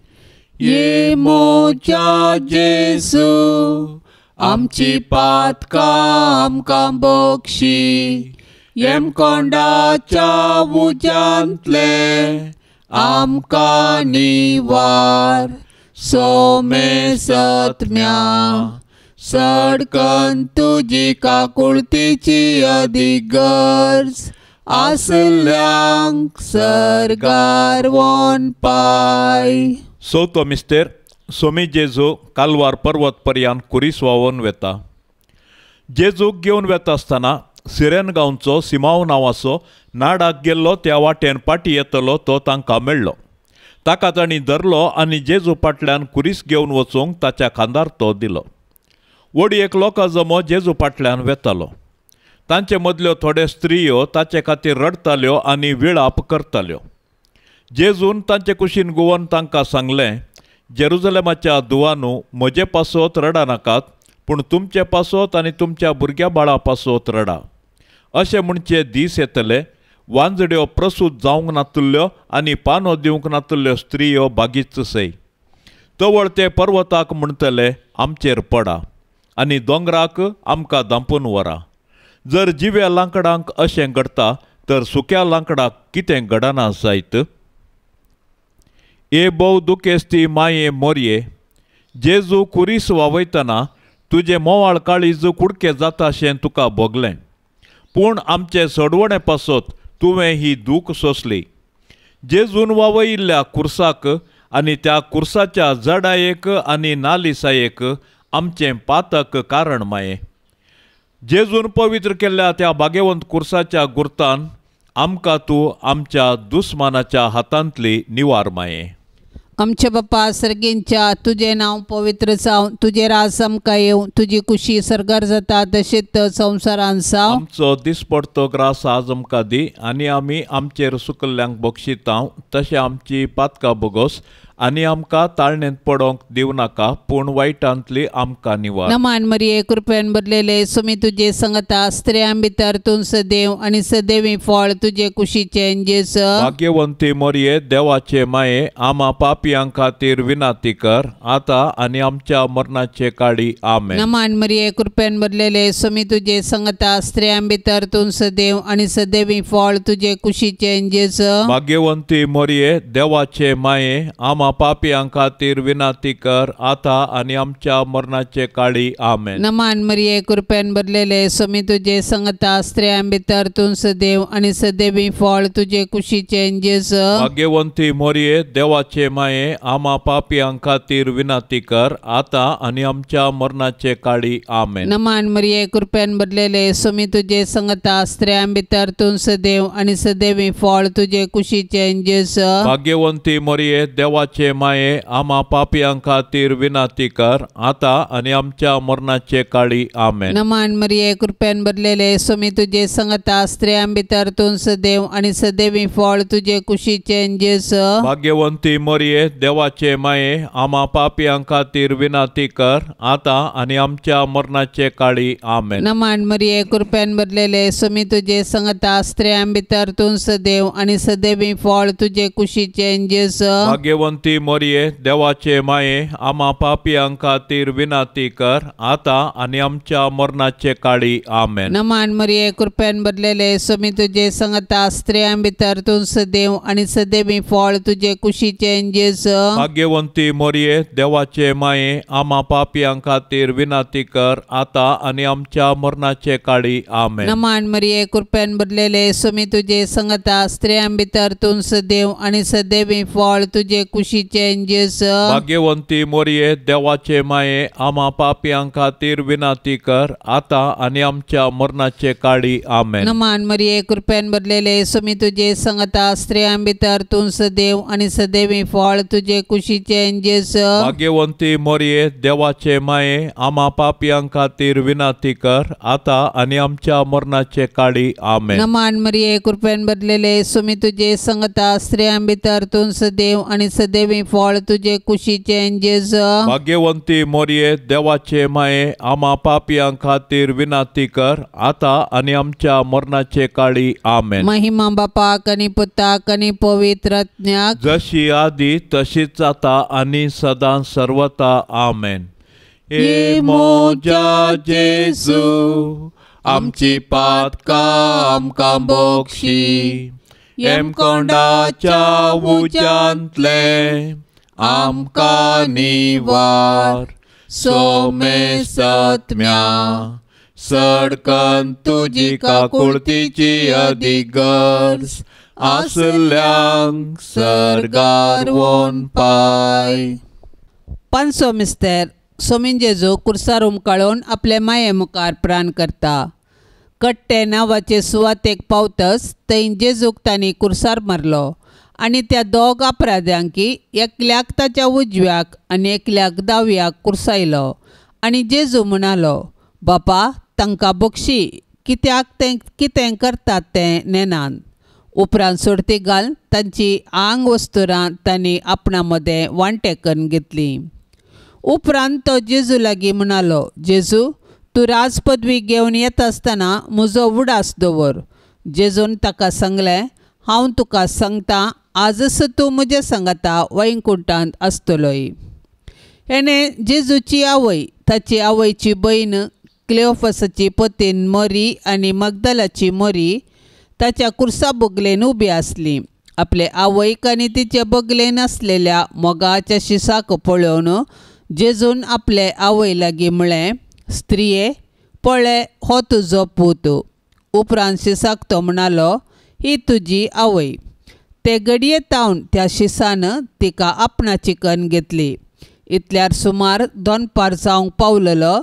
Speaker 2: ये मोजा जेजू, आमची पातकां आमकां बक्षी, यमकोंडाच्या उज्यांतले आमकां निवार, सोमे सत्म्या सडकन तुजी काकुळतीची अदीक गरज आसल्यांक सर्गार वोन पाय. चवथो मिस्तेर. सोमी जेजू कालवार पर्वत पर्यान कुरीस व्हांवोन वेता. जेजूक घेवन वेता आसतना सिरेन गांवचो सिमांव नांवाचो नाडाक गेल्लो त्या वाटेन पाटी येतलो तो तांकां मेळ्ळो. ताका तांणी धरलो आनी जेजू फाटल्यान कुरीस घेवन वचूंक ताच्या खांदार तो दिलो. व्हड एक लोकां जमो जेजू फाटल्यान वेतालो. तांचे मदल्यो थोड्यो स्त्रियो ताचे खातीर रडटाल्यो आनी विळाप करताल्यो. जेजून तांचे कुशीन गुवन तांकां सांगलें, जेरुजलेमाच्या दुवानू, म्हजे पासत रडा नाकात, पूण तुमचे पासत आनी तुमच्या भुरग्या बाळा पासत रडा. अशें म्हणचे दीस येतले, वांजड्यो प्रसूत जावंक नातुल्ल्यो आनी पानो दिवंक नातुल्ल्यो स्त्रियो बागीच सय. तवळ ते पर्वताक म्हणटले, आमचेर पडा, आनी दोंगराक आमकां धांपून व्हरा. जर जिव्या लांकडांक अशें घडटा तर सुक्या लांकडाक कितें घडना जायत? ए भोव दुखेस्ती माये मोरये, जेजू कुरीस वावयतना तुजें मोवाळ काळीज कुडके जाता अशें तुका भोगलें, पूण आमचे सोडवणे पासत तुवें ही दूख सोंसली. जेजून वावयिल्ल्या कुर्साक आनी त्या कुर्साच्या जडायेक आनी नालिसायेक आमचें पातक कारण माये. जेजून पवित्र केल्ल्या त्या भाग्यवंत कुर्साच्या गुर्तान आमकां तूं आमच्या दुस्मानाच्या हातांतली निवार माये.
Speaker 1: आमच्या बापा सर्गींच्या, तुजें नांव पवित्र जावं, तुजें राज आमकां येवं, तुजी कुशी सर्गार जाता तशीच संवसारांत जावं.
Speaker 2: आमचो दिसपडतो ग्रास आज आमकां दी, आनी आमी आमचेर सुकल्ल्यांक बक्षितांव तशें आमची पातकां बोगोस, आनी आमकां ताळणेंत पडोंक दिवं नाका, पूण वायटांतली आमकां निवार.
Speaker 1: नमान मरिये, कृपेन भरलेले, सुमी तुजे संगता, स्त्रियां भितर तूं सदैव आनी सदैवी फळ तुजे कुशीचें जेजू.
Speaker 2: भाग्यवंती मरिये, देवाचे माये, आमा पापयां खातीर विनंती कर आतां आनी आमच्या मरणाचे काळी. आमेन.
Speaker 1: नमान मरिये, कृपेन भरलेले, सुमी तुजे संगता, स्त्रियां भितर तूं सदैव आनी सदैवी फळ तुजे कुशीचें जेजू.
Speaker 2: भाग्यवंती मरिये, देवाचे माये, आमा पापयां खातीर विनंती कर आतां आनी आमच्या मरणाचे काळी. आमेन.
Speaker 1: नमान मरिये, कृपेन भरलेले, सुमी तुजे संगता, स्त्रियां भितर तूं सदैव आनी सदैवी फळ तुजे कुशीचें जेजू.
Speaker 2: भाग्यवंती मरिये, देवाचे माये, आमा पापयां खातीर विनंती कर आतां आनी आमच्या मरणाचे काळी. आमेन.
Speaker 1: नमान मरिये, कृपेन भरलेले, सुमी तुजे संगता, स्त्रियां भितर तूं सदैव आनी सदैवी फळ तुजे कुशीचें जेजू.
Speaker 2: भाग्यवंती मरिये, देवाचे माये, आमा पापयां खातीर विनंती कर आतां आनी आमच्या मरणाचे काळी. आमेन.
Speaker 1: नमान मरिये, कृपेन भरलेले, सुमी तुजे संगता, स्त्रियां भितर तूं सदैव आनी सदैवी फळ तुजे कुशीचें जेजू.
Speaker 2: भाग्यवंती मरिये, देवाचे माये, आमा पापयां खातीर विनंती कर आतां आनी आमच्या मरणाचे काळी. आमेन.
Speaker 1: नमान मरिये, कृपेन भरलेले, सुमी तुजे संगता, स्त्रियां भितर तूं सदैव आनी सदैवी फळ तुजे कुशीचें जेजू.
Speaker 2: भाग्यवंती मरिये, देवाचे माये, आमा पापयां खातीर विनंती कर आतां आनी आमच्या मरणाचे काळी. आमेन.
Speaker 1: नमान मरिये, कृपेन भरलेले, सुमी तुजे संगता, स्त्रियां भितर तूं सदैव आनी सदैवी फळ तुजे कुशीचें जेजू.
Speaker 2: भाग्यवंती मरिये, देवाचे माये, आमा पापयां खातीर विनंती कर आतां आनी आमच्या मरणाचे काळी. आमेन.
Speaker 1: नमान मरिये, कृपेन भरलेले, सुमी तुजे संगता, स्त्रियां भितर तूं सदैव आनी सदैवी फळ तुजे कुशीचें कुशीचें जेजू।
Speaker 2: भाग्यवंती मोरये देवाचे माये आमा पापयां खातीर विनंती कर आतां आनी आमच्या मरणाचे काळी आमेन।
Speaker 1: नमान मरिये कृपेन भरलेले स्वामी तुजे संगता स्त्रियां भितर तूं सदैव आनी सदैवी फळ तुजे कुशीचें जेजू।
Speaker 2: भाग्यवंती मोरये देवाचे माये आमा पापयां खातीर विनंती कर आतां आनी आमच्या मरणाचे काळी आमेन।
Speaker 1: नमान मरिये कृपेन भरलेले स्वामी तुजे संगता स्त्रियां भितर तूं सदैव आनी सदैवी फळ तुजे कुशीचें जेजू।
Speaker 2: भाग्यवंती मोरये देवाचे माये आमा पापयां खातीर विनंती कर आतां आनी आमच्या मरणाचे काळी आमेन।
Speaker 1: महिमा बापाक आनी पुताक आनी पवित्र आत्म्याक,
Speaker 2: जशी आदी तशीच आतां आनी सदां सर्वता आमेन। हे म्हज्या जेजू आमची पातकां आमकां बक्षी, हेमकोंडाच्या उज्यांतलें आमकां निवार, सोमेसत्म्या सडकन तुजी काकुळतीची अदीक गरज आसल्यांक सर्गार वोन पाय।
Speaker 1: पांचसो मिस्तेर सोमीन जेजू कुर्सार उमकाळून आपले माये मुखार प्राण करता। कट्टे नांवाचे सुवातेक पावतच थंय जेजूक तांणी कुर्सार मारलो आनी त्या दोग अपराध्यांकी एकल्याक ताच्या उजव्याक आनी एकल्याक दाव्याक कुर्सायलो आनी जेजू म्हणालो, बापा तांकां बक्षी, कित्याक तें कितें करतात तें नेनान। उपरांत सोडती घालून तांची आंग वस्तुरां तांणी आपणा मदें वांटे करून घेतली। उपरांत तो जेजू लागीं म्हणालो, जेजू तूं राजपदवी घेवन येता आसतना म्हजो उडास दवर। जेजून ताका सांगलें, हांव तुका सांगता आजच तूं म्हजे सांगता वैकुंठांत आसतलोय। हेणें जेजूची आवय, ताची आवयची भयण क्लेओफासाची पतीन मोरी आनी मगदलाची मोरी ताच्या कुर्सा बगलेन उबी आसली। आपले आवयक आनी तिचे बगलेन आसलेल्या मोगाच्या शिसाक पळोवन जेजून आपले आवय लागीं म्हळें, स्त्रिये पळय हो तुजो पूत। उपरांत शिसाक तो म्हणालो, ही तुजी आवय। ते घडये तावन त्या शिसान तिका आपणाची कन्न घेतली। इतल्यार सुमार दनपार जावंक पावलेलो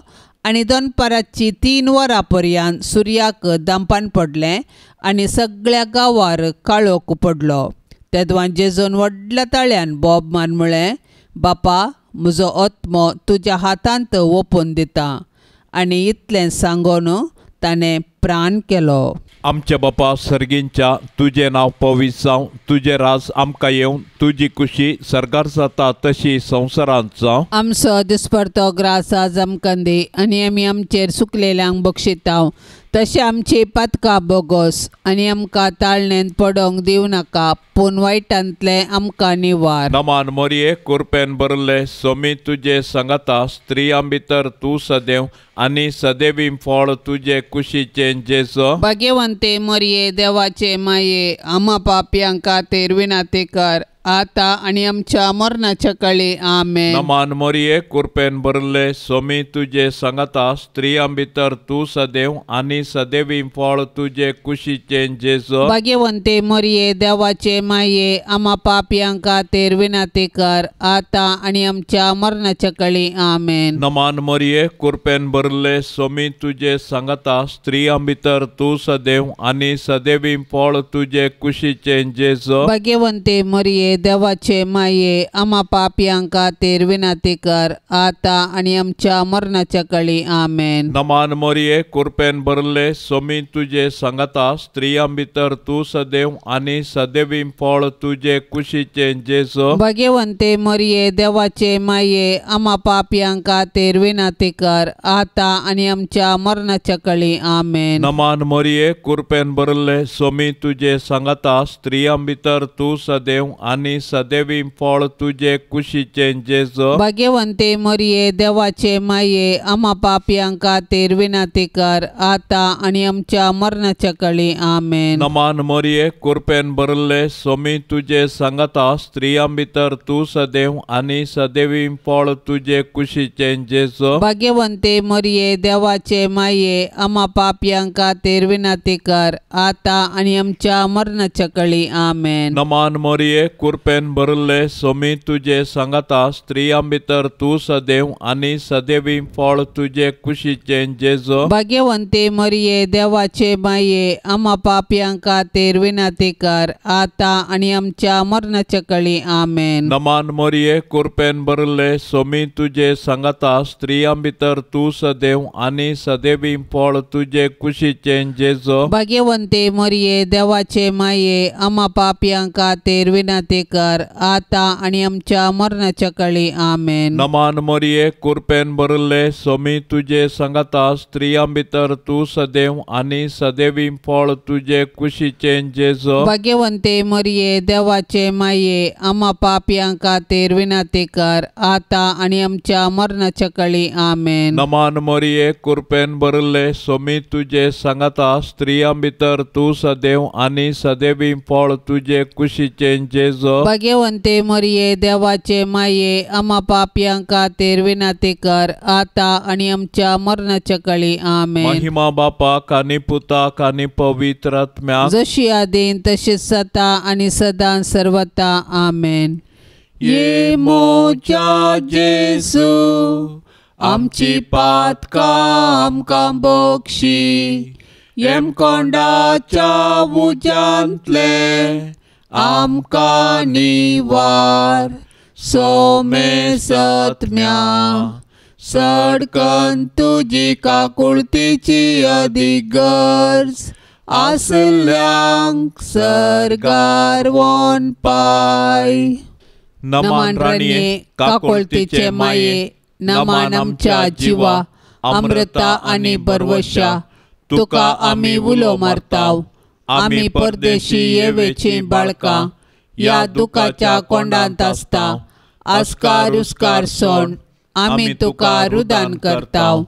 Speaker 1: आनी दनपाराची 3 वरां पर्यंत सुर्याक दांपान पडलें आनी सगळ्या गांवार काळोख पडलो। तेदवान जेजून व्हडल्या ताळ्यान बोब मान म्हळें, बापा म्हजो आत्मो तुज्या हातांत ओपून दिता। आनी इतलें सांगून ताणें प्राण केलो।
Speaker 2: आमच्या बापा सर्गींच्या तुजें नांव पवित्र जावं, तुजें राज आमकां येवं, तुजी कुशी सर्गार जाता तशी संवसारांत जावं।
Speaker 1: आमचो दिसपडतो ग्रास आज आमकां दी आनी आमी आमचेर सुकलेल्यांक बक्षितांव तशें आमची पातकां बोगोस आनी आमकां ताळणेंत पडोंक दिवं नाका, पूण वायटांतलें आमकां निवार।
Speaker 2: नमान मोरये कुरपेन भरले सोमी तुजे सांगाता, स्त्रियां भितर तूं सदैव आनी सदैवी फळ तुजे कुशीचें जेजू।
Speaker 1: भाग्यवंते मोरये देवाचे माये आमा पापयां खातीर विनंती कर आतां आनी आमच्या मरणाच्या काळी आमेन।
Speaker 2: नमान मोरये कुरपेन भरले सोमी तुजे सांगाता, स्त्रियां भितर तूं सदैव आनी सदैवी फळ तुजे कुशीचें जेजू।
Speaker 1: भाग्यवंते मोरये देवाचे माये आमा पापयां खातीर विनंती कर आतां आनी आमच्या मरणाच्या काळी आमेन।
Speaker 2: नमान मोरये कुरपेन भरले सोमी तुजे सांगाता, स्त्रियां भितर तूं सदैव आनी सदैवी फळ तुजे कुशीचें जेजू।
Speaker 1: भाग्यवंते मोरये देवाचे माये आमा पापयां खातीर विनंती कर आतां आनी आमच्या मरणाच्या काळी आमेन।
Speaker 2: नमान मोरये कुरपेन भरले सोमी तुजे सांगाता, स्त्रियां भितर तूं सदैव आनी सदैवी फळ तुजे कुशीचें जेजू।
Speaker 1: भाग्यवंते मोरये देवाचे माये आमा पापयां खातीर विनंती कर आतां आनी आमच्या मरणाच्या काळी आमेन।
Speaker 2: नमान मोरये कुरपेन भरले सोमी तुजे सांगाता, स्त्रियां भितर तूं सदैव आनी सदैवी फळ तुजे कुशीचें जेजू।
Speaker 1: भाग्यवंते मोरये देवाचे माये आमा पापयां खातीर विनंती कर आतां आनी आमच्या मरणाच्या काळी आमेन।
Speaker 2: नमान मोरये कुरपेन भरले सोमी तुजे सांगाता, स्त्रियां भितर तूं सदैव आनी सदैवी फळ तुजे कुशीचें जेजू।
Speaker 1: भाग्यवंते मोरये देवाचे माये आमा पापयां खातीर विनंती कर आतां आनी आमच्या मरणाच्या काळी आमेन।
Speaker 2: नमान मोरये कुरपेन भरिल्ले सोमी तुजे सांगाता स्त्रियां भितर तूं सदैव आनी सदैवी फळ तुजे कुशीचें जेजो।
Speaker 1: भाग्यवंते मरिये देवाचे माये आमा पापयां खातीर विनंती कर आतां आनी आमच्या मरणाच्या कळी। आमेन।
Speaker 2: नमान मरिये कुरपेन भरिल्ले सोमी तुजे सांगाता स्त्रियां भितर तूं सदैव आनी सदैवी फळ तुजे कुशीचें जेजो।
Speaker 1: भाग्यवंते मरिये देवाचे माये आमा पापयां खातीर विनंती कर आतां आनी आमच्या मरणाच्या कळी। आमेन।
Speaker 2: नमान मरिये कुरपेन भरिल्ले सोमी तुजे सांगाता स्त्रियां भितर तूं सदैव आनी सदैवी फळ तुजे कुशीचें जेजो।
Speaker 1: भाग्यवंते मरिये देवाचे माये आमा पापयां खातीर विनंती कर आतां आनी आमच्या मरणाच्या कळी। आमेन।
Speaker 2: नमान मरिये कुरपेन भरिल्ले सोमी तुजे सांगाता स्त्रियां भितर तूं सदैव आनी सदैवी फळ तुजे कुशीचें जेजो।
Speaker 1: भाग्यवंते मरिये देवाचे माये आमा पापयां खातीर विनंती कर आतां आनी आमच्या मरणाच्या कळी। आमेन।
Speaker 2: महिमा बापाक आनी पुताक आनी पवित्र आत्म्याक,
Speaker 1: जशी आदीन तशीच सता आनी सदां सर्वता। आमेन।
Speaker 2: ये मोजा जेसू आमची पातकां आमकां बक्षी, येमकोंडाच्या उज्यांतले आमकां निवार, सोमे सत्म्या सडकन तुजी काकुळतीची अदीक गरज आसल्यांक सर्गार वोन पाय। नमान राणये काकुळतीचे माये,
Speaker 1: नमान आमच्या जिवा अमृता आनी बरवशा, तुका आमी उलो मारताव। आमी परदेशी येवेची बाळकां ह्या दुखाच्या कोंडांत आसता, आस्कार उस्कार सोण आमी तुका रुदान करताव।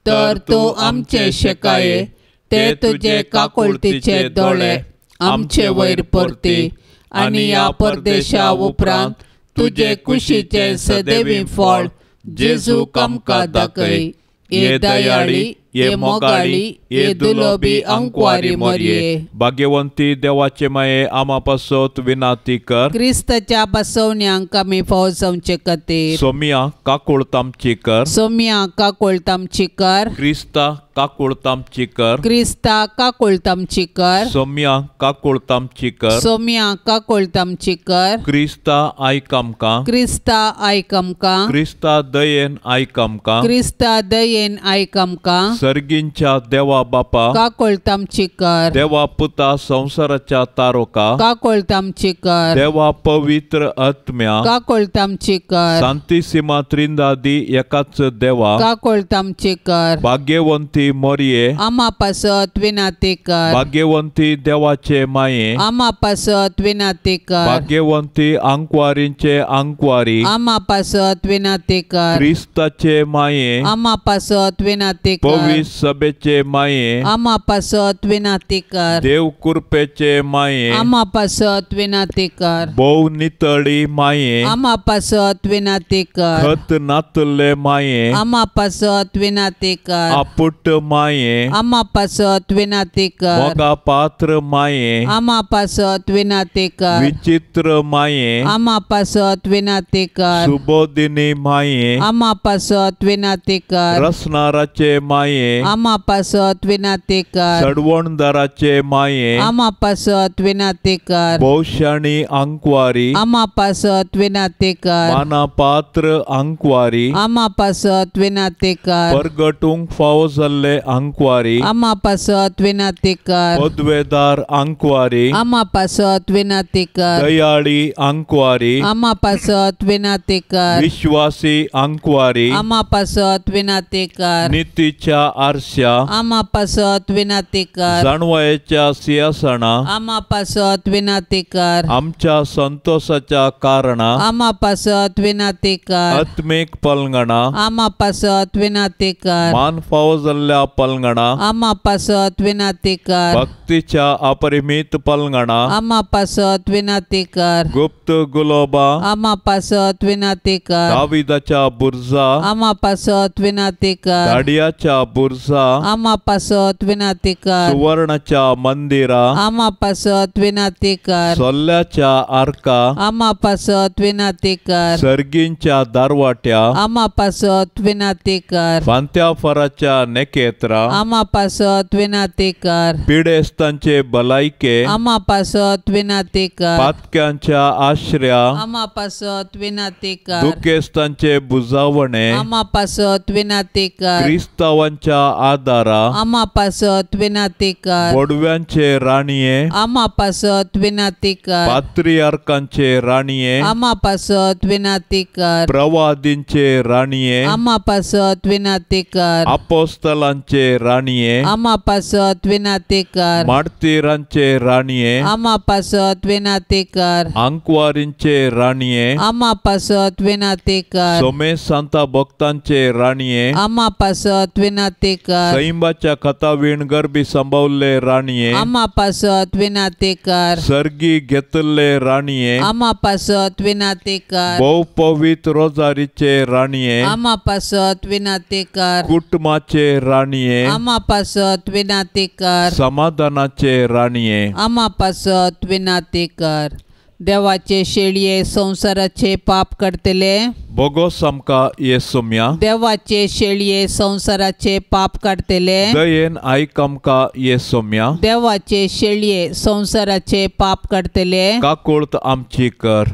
Speaker 1: तर तूं आमचे शेकाये ते तुजे काकुळतीचे दोळे आमचे वयर परती आनी ह्या परदेशा उपरांत तुजे कुशीचें सदैवी फळ जेजू आमकां दाखय। ये दयाळी, ये मोगाळी, ये दुलोबी अंकवारी मरिये।
Speaker 2: भाग्यवंती देवाचे माये आमा पासत विनाती कर,
Speaker 1: क्रिस्ताच्या बसवण्यांक आमी फाव जावचे खातीर।
Speaker 2: सोमिया काकुळत आमची कर,
Speaker 1: सोमिया काकुळत आमची कर,
Speaker 2: क्रिस्ता काकुळत आमची कर,
Speaker 1: क्रिस्ता काकुळत आमची कर,
Speaker 2: सोमिया काकुळत आमची कर,
Speaker 1: सोमिया काकुळत आमची कर,
Speaker 2: क्रिस्ता आयक आमकां,
Speaker 1: क्रिस्ता आयक आमकां,
Speaker 2: क्रिस्ता दयेन आयक आमकां,
Speaker 1: क्रिस्ता दयेन आयक आमकां।
Speaker 2: सर्गींच्या देवा बापा
Speaker 1: काकुळत आमची कर,
Speaker 2: देवा पुता संवसाराच्या तारोका
Speaker 1: काकुळत आमची कर,
Speaker 2: देवा पवित्र आत्म्या
Speaker 1: काकुळत आमची कर,
Speaker 2: शांतीसीमा त्रिंदादी एकाच देवा
Speaker 1: काकुळत आमची कर,
Speaker 2: भाग्यवंती मरिये
Speaker 1: आमा पासत विनंती कर,
Speaker 2: भाग्यवंती देवाचे माये
Speaker 1: आमा पासत विनंती कर,
Speaker 2: भाग्यवंती आंकवारींचे आंकवारी
Speaker 1: आमा पासत विनंती कर,
Speaker 2: क्रिस्ताचे माये
Speaker 1: आमा पासत विनंती कर,
Speaker 2: पवित्र सभेचे माये
Speaker 1: आमा पासत विनंती कर,
Speaker 2: देव कृपेचे माये
Speaker 1: आमा पासत विनंती कर,
Speaker 2: भोव नितळी माये
Speaker 1: आमा पासत विनंती कर,
Speaker 2: खत नातले माये
Speaker 1: आमा पासत विनंती कर,
Speaker 2: आपुट माये
Speaker 1: आमा पासत विनंती कर,
Speaker 2: मोगा पात्र माये
Speaker 1: आमा पासत विनंती कर,
Speaker 2: विचित्र माये
Speaker 1: आमा पासत विनंती कर,
Speaker 2: सुबोधिनी माये
Speaker 1: आमा पासत विनंती कर,
Speaker 2: रसनाराचे माये
Speaker 1: आमा पासत विनंती कर,
Speaker 2: सडवणदाराचे माये
Speaker 1: आमा पासत विनंती कर,
Speaker 2: भोवशाणी आंकवारी
Speaker 1: आमा पासत विनंती कर,
Speaker 2: माना पात्र आंकवारी
Speaker 1: आमा पासत विनंती कर,
Speaker 2: परगटूंक फावो जाल्ले आंकवारी
Speaker 1: आमा पासत विनंती कर,
Speaker 2: पदवेदार आंकवारी
Speaker 1: आमा पासत विनंती कर,
Speaker 2: दयाळी आंकवारी
Speaker 1: आमा पासत विनंती कर,
Speaker 2: विश्वासी आंकवारी
Speaker 1: आमा पासत विनंती कर,
Speaker 2: नितीच्या आरश्या
Speaker 1: आमा पासत विनंती कर,
Speaker 2: जाणवायेच्या सिंहासना
Speaker 1: आमा पासत विनंती कर,
Speaker 2: आमच्या संतोषाच्या कारणा
Speaker 1: आमा पासत विनंती कर,
Speaker 2: आत्मीक पलंगणा
Speaker 1: आमा पासत विनंती कर,
Speaker 2: मान फावो जाल्ल्या पलंगणा
Speaker 1: आमा पासत विनंती कर,
Speaker 2: भक्तीच्या अपरिमित पलंगणा
Speaker 1: आमा पासत विनंती कर,
Speaker 2: गुप्त गुलोबा
Speaker 1: आमा पासत विनंती कर,
Speaker 2: दाविदाच्या बुर्जा
Speaker 1: आमा पासत विनंती कर,
Speaker 2: दाडियाच्या बुरजा
Speaker 1: आमा पासत विनाती कर।
Speaker 2: सुवर्णाच्या मंदिरा
Speaker 1: आमा पासत विनाती कर।
Speaker 2: सोल्ल्याच्या आर्का
Speaker 1: आमा पासत विनाती कर।
Speaker 2: सर्गींच्या दारवाट्या
Speaker 1: आमा पासत विनाती कर।
Speaker 2: फांत्याफराच्या नेकेत्रा
Speaker 1: आमा पासत विनाती कर।
Speaker 2: पिडेस्तांचे भलायके
Speaker 1: आमा पासत विनाती कर।
Speaker 2: पातक्यांच्या आश्र्या
Speaker 1: आमा पासत विनाती कर।
Speaker 2: दुखेस्तांचे बुजावणे
Speaker 1: आमा पासत विनाती कर।
Speaker 2: क्रिस्तावांच्या आदारा
Speaker 1: आमा पासत विनाती कर।
Speaker 2: बोडव्यांचे राणये
Speaker 1: आमा पासत विनाती कर।
Speaker 2: पात्रियार्कांचे राणये
Speaker 1: आमा पासत विनाती कर।
Speaker 2: प्रवादींचे राणये
Speaker 1: आमा पासत विनाती कर।
Speaker 2: अपोस्तलांचे राणये
Speaker 1: आमा पासत विनाती कर।
Speaker 2: मार्तीरांचे राणये
Speaker 1: आमा पासत विनाती कर।
Speaker 2: आंकवारींचे राणये
Speaker 1: आमा पासत विनाती कर।
Speaker 2: सोमेसांता भक्तांचे राणये
Speaker 1: आमा पासत विनाती कर।
Speaker 2: सैंबाच्या कथावीण गर्भी संभवले राणये
Speaker 1: आमा पासत विनाती कर।
Speaker 2: सर्गी घेतले राणये
Speaker 1: आमा पासत विनाती कर।
Speaker 2: भोव पवित्र रोजारीचे राणये
Speaker 1: आमा पासत विनाती कर।
Speaker 2: कुटुंबाचे राणये
Speaker 1: आमा पासत विनाती कर।
Speaker 2: समाधानाचे राणये
Speaker 1: आमा पासत विनाती कर। देवाचे शेळये संवसाराचे पाप काडटले
Speaker 2: बोगोस आमकां येसुम्या।
Speaker 1: देवाचे शेळये संवसाराचे पाप काडटले
Speaker 2: दयेन आयक आमकां येसुम्या।
Speaker 1: देवाचे शेळये संवसाराचे पाप काडटले
Speaker 2: काकुळत आमची कर।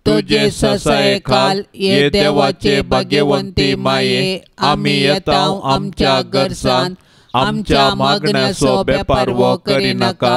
Speaker 1: तुजे ससाये खाल ये देवाचे भाग्यवंती माये आमी येता आमच्या गरजान आमच्या मागण्याचो बेपारवो करिनाका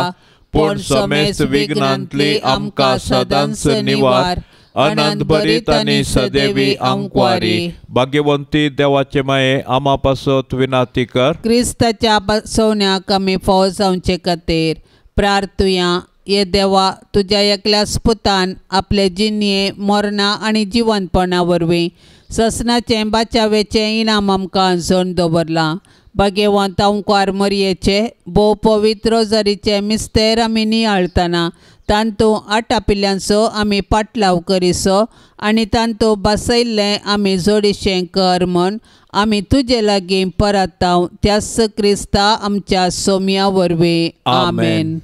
Speaker 1: पूण समेस्त विघ्नांतली आमकां सदांच निवार। अनंत भरीत आनी सदैवी आंकवारी
Speaker 2: भाग्यवंती देवाचे माये आमा पासत विनाती कर।
Speaker 1: क्रिस्ताच्या बसवण्याक आमी फावो जावचे खातीर प्रार्थुया। ये देवा तुज्या एकल्या पुतान आपले जिणये मरणा आनी जिवंतपणा वरवीं ससनाचें बाचावेचें इनाम आमकां जण दवरलां। भाग्यवंत अंकार मरयेचे भोव पवित्र रोजारीचे मिस्तेर आमी नियाळतना तांतू आटापिल्ल्यांचो आमी पाटलाव करिसो आनी तांतू बसयल्लें आमी जोडीशें कर म्हण आमी तुजे लागीं परताव त्याच क्रिस्ता आमच्या सोम्या वरवीं आमेन।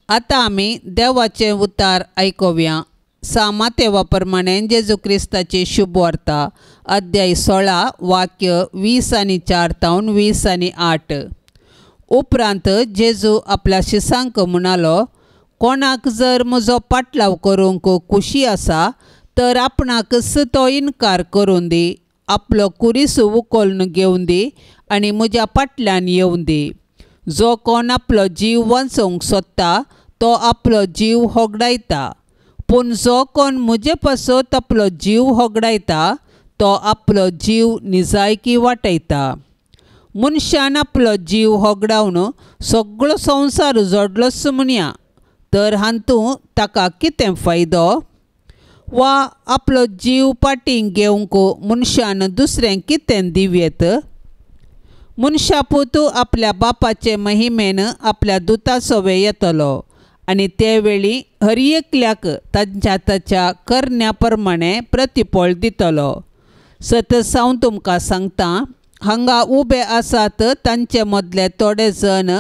Speaker 1: आतां आमी देवाचें उतार आयकुया। सामातेवा प्रमाणे जेजू क्रिस्ताची शुभवार्ता अध्याय 16 वाक्य 20 आनी 4 तावन 20 आनी 8। उपरांत जेजू आपल्या शिसांक म्हणालो, कोणाक जर म्हजो पाटलाव करूंक खुशी आसा तर आपणाकच तो इनकार करून दी, आपलो कुरीस उखलून घेवन दी आनी म्हज्या फाटल्यान येवन दी। जो कोण आपलो जीव वांचोवंक सोदता तो आपलो जीव होगडायता, पूण जो कोण म्हजे पासत आपलो जीव होगडायता तो आपलो जीव निजायकी वाटयता। मनशान आपलो जीव होगडावन सगळो संवसार जोडलोच म्हणया, तर हातूंत ताका कितें फायदो? वा आपलो जीव फाटीं घेवंक मनशान दुसरें कितें दिवयेत? मनशापूत आपल्या बापाचे महिमेन आपल्या दुतासोवे येतलो आनी ते वेळी हर एकल्याक तांच्या ताच्या करण्या प्रमाणे प्रतिफळ दितलो। सतत हांव तुमकां सांगता, हांगा उबे आसात तांचे मदले थोडे जण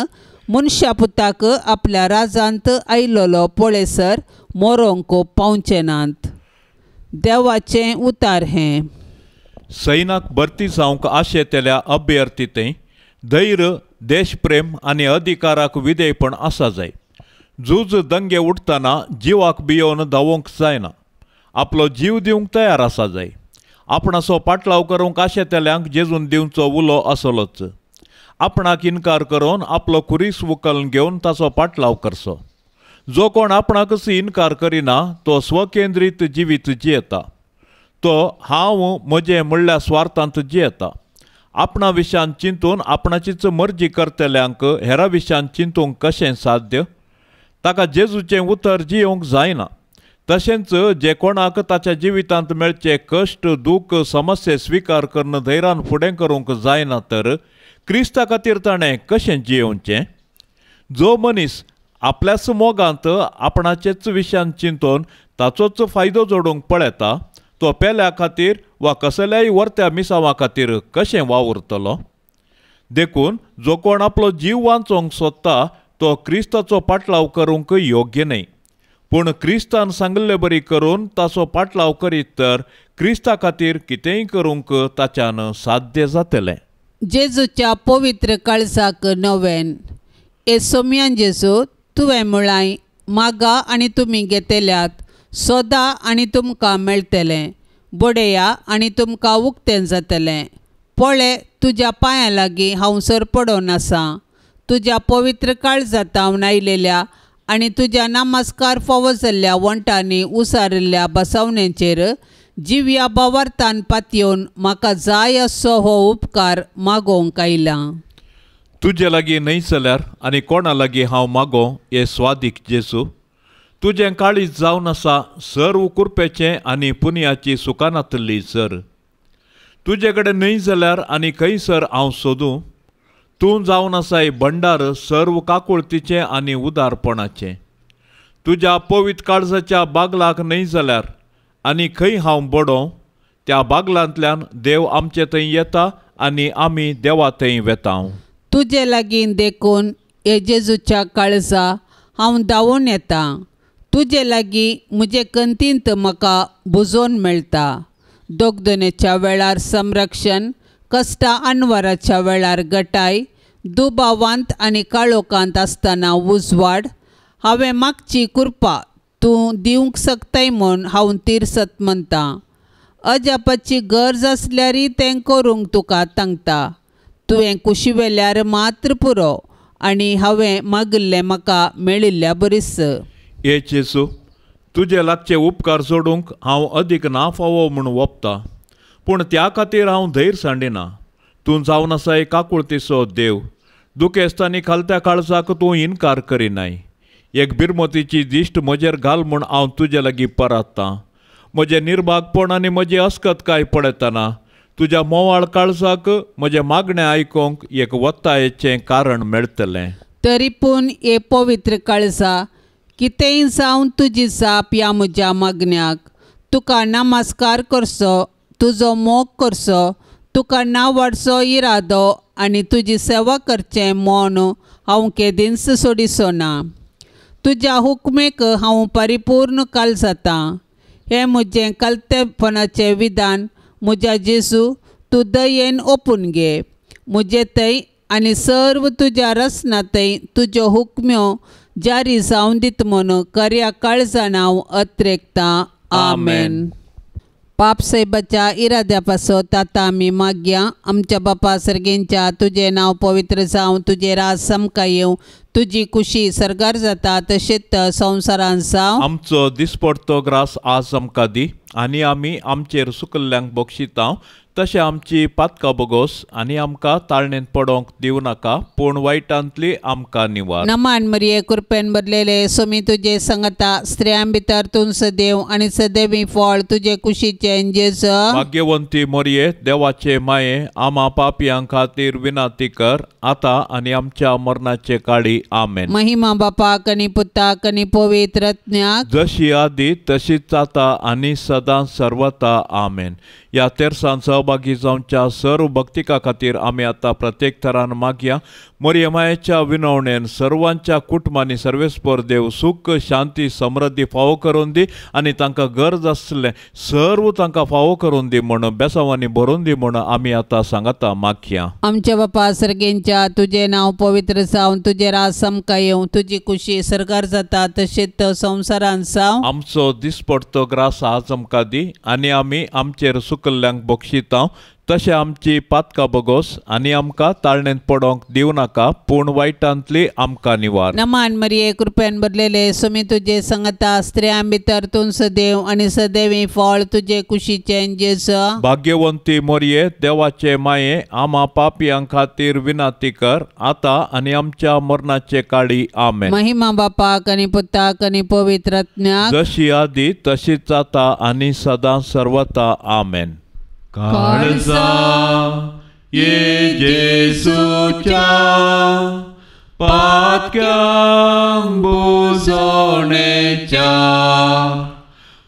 Speaker 1: मनशापुताक आपल्या राजांत आयलोलो पळयसर मरोंक पावचे नात। देवाचें उतार हें।
Speaker 2: सैनाक भरती जावंक आशेतल्या अभ्यर्थी थंय धैर्य, देशप्रेम आनी अधिकाराक विधेयपण आसा जाय। झूज दंगे उठतना जिवाक भियोवन धांवोंक जायना, आपलो जीव दिवंक तयार आसा जाय। आपणाचो पाटलाव करूंक आशेतल्यांक जेजून दिवचो उलो आसलोच। आपणाक इनकार करून आपलो खुरीस उखलून घेवन ताचो पाटलाव करचो। जो कोण आपणाकच इनकार करिना तो स्वकेंद्रीत जिवीत जियेता, तो हांव म्हजें म्हणल्या स्वार्थांत जियेता। आपणा विशयान चिंतून आपणाचीच मर्जी करतल्यांक हेरा विशयान चिंतूंक कशें साध्य? ताका जेजूचें उतर जियोवंक जायना। तशेंच जे कोणाक ताच्या जिवितांत मेळचे कश्ट, दूख, समस्ये स्विकार करून धैर्यान फुडें करूंक जायना तर क्रिस्ता खातीर ताणें कशें जियोवचें? जो मनीस आपल्याच मोगांत आपणाचेच विशयान चिंतून ताचोच फायदो जोडूंक पळयता तो पेल्या खातीर वा कसल्याय वर्त्या मिसांवा खातीर कशें वावुरतलो? देखून जो कोण आपलो जीव वांचोवंक सोदता तो क्रिस्ताचो पाटलाव करूंक योग्य न्हय, पूण क्रिस्तान सांगिल्ले बरी करून ताचो पाटलाव करीत तर क्रिस्ता खातीर कितेंय करूंक ताच्यान साध्य जातलें.
Speaker 1: जेजूच्या पवित्र काळजाक नवेन. ए सोम्यान जेजू, तुवें म्हळां मागा आनी तुमी घेतल्यात, सोदा आनी तुमकां मेळटलें, बडया आनी तुमकां उक्तें जातलें. पळय तुज्या पांयां लागीं हांव सरपडोन आसा, तुज्या पवित्र काळजांत आयलेल्या आनी तुज्या नमस्कार फावो जाल्ल्या वंटांनी उसारिल्ल्या बसवणेचेर जिव्या बावार्थान पातयेवन म्हाका जाय असो हो उपकार मागोवंक आयला.
Speaker 2: तुजे लागीं न्हय जाल्यार आनी कोणा लागीं हांव मागो हे स्वादीक जेजू, तुजें काळीज जावन आसा सर्व कुरपेचें आनी पुनयाची सुखानातल्ली सर. तुजे कडेन न्हय जाल्यार आनी खंयसर हांव सोदूं? तूं जावन आसाय भंडार सर्व काकुळतीचें आनी उदारपणाचें. तुज्या पवित्र काळजाच्या बागलाक न्हय जाल्यार आनी खंय हांव बडोवं? त्या बागलांतल्यान देव आमचे थंय येता आनी आमी देवा थंय वेता.
Speaker 1: तुजे लागीं देखून हे जेजूच्या काळजा हांव धांवून येता. तुजे लागीं म्हजे कंतींत म्हाका बुजोवन मेळटा. दोगदनेच्या वेळार संरक्षण, कश्टा अनवराच्या वेळार गटाय, दुबावांत आनी काळोखांत आसतना उजवाड. हांवें मागची कृपा तूं दिवंक शकताय म्हूण हांव तिरसत म्हणटा. अजापाची गरज आसल्यारय तें करूंक तुका तांकता. तुवें कुशी वेल्यार मात्र पुरो आनी हांवें मागिल्लें म्हाका मेळिल्ल्या बरीच.
Speaker 2: हे जेजू, तुजे लागचे उपकार जोडूंक हांव अदीक ना फावो म्हूण वपता, पूण त्या खातीर हांव धैर्य सांडिना. तूं जावन आसाय काकुळतीचो देव, दुखेस्तांनी खालत्या काळजाक तूं इनकार करिनाय. एक बिरमतीची दिश्ट म्हजेर घाल म्हूण हांव तुजे लागीं परात्तां. म्हजें निर्भागपण आनी म्हजी अस्कतकाय पळयतना तुज्या मोवाळ काळजाक म्हजें मागणें आयकूंक एक वत्तायेचें कारण मेळटलें.
Speaker 1: तरी पूण हे पवित्र काळजा, कितेंय जावन तुजी जाप ह्या म्हज्या मागण्याक. तुका नमस्कार करचो, तुजो मोग करचो, तुका नांव वाडचो इरादो आनी तुजी सेवा करचें मन हांव केदींच सोडिचो ना. तुज्या हुकमेक हांव परिपूर्ण काल जाता. हें म्हजें कलतेपणाचें विधान म्हज्या जेजू, तूं दयेन ओपून घे. म्हजे थंय आनी सर्व तुज्या रचना थंय तुज्यो हुकम्यो जारी जावन दित म्हूण खऱ्या काळजान हांव अत्रेकतां. आमेन. पाप साहेबाच्या इराद्या पासत आतां आमी मागया. आमच्या बापा सर्गेंच्या, तुजें नांव पवित्र जावं, तुजें राज सामकां येवं, तुजी कुशी सर्गार जाता तशेंच संवसारांत जावं.
Speaker 2: आमचो दिसपडतो ग्रास आज आमकां दी आनी आमी आमचेर सुकल्ल्यांक बक्षितांव तशें आमची पातकां बोगोस आनी आमकां ताळणेंत पडोवंक दिवं नाका, पूण वायटांतली आमकां निवार.
Speaker 1: नमान मरिये, कृपेन भरलेले, सोमी तुजे संगता, स्त्रियां भितर तूं सदैव आनी सदैवी फळ तुजे कुशीचें जेजू.
Speaker 2: भाग्यवंती मरिये, देवाचे माये, आमा पापयां खातीर विनंती कर आतां आनी आमच्या मरणाचे काळी. आमेन.
Speaker 1: महिमा बापाक आनी पुताक आनी पवित्र आत्म्याक,
Speaker 2: जशी आदी तशीच आतां आनी सदां सर्वता. आमेन. ह्या तेरसान सहभागी जावच्या सर्व भक्तिका खातीर आमी आतां प्रत्येक थरान मागया. मरिये मायेच्या विनवणेन सर्वांच्या कुटुंबांनी सर्वेस्पर देव सुख शांती समृद्धी फावो करून दी आनी तांकां गरज आसलें सर्व तांकां फावो करून दी म्हूण बेसांवांनी भरून दी म्हूण आमी आतां सांगाता मागया.
Speaker 1: आमच्या बापा सर्गेंच्या, तुजें नांव पवित्र जावं, तुजें राज सामकां येवं, तुजी कुशी सर्गार जाता तशेंच संवसारांत जावं.
Speaker 2: आमचो दिसपडतो ग्रास आज आमकां दी आनी आमी आमचेर सुकल्ल्यांक बक्षितांव तशें आमची पातकां बोगोस आनी आमकां ताळणेंत पडोवंक दिवं नाका, पूण वायटांतली आमकां निवार.
Speaker 1: नमान मरिये, कृपेन भरलेले, सोमी तुजे संगता, स्त्रियां भितर तूं सदैव आनी सदैवी फळ तुजे कुशीचें जेजू.
Speaker 2: भाग्यवंती मरिये, देवाचे माये, आमा पापयां खातीर विनंती कर आतां आनी आमच्या मरणाचे काळी. आमेन.
Speaker 1: महिमा बापाक आनी पुताक आनी पवित्र आत्म्याक,
Speaker 2: जशी आदी तशीच आतां आनी सदां सर्वता. आमेन. काळजा ये जेजूच्या पातक्यांक बुजोवणेच्या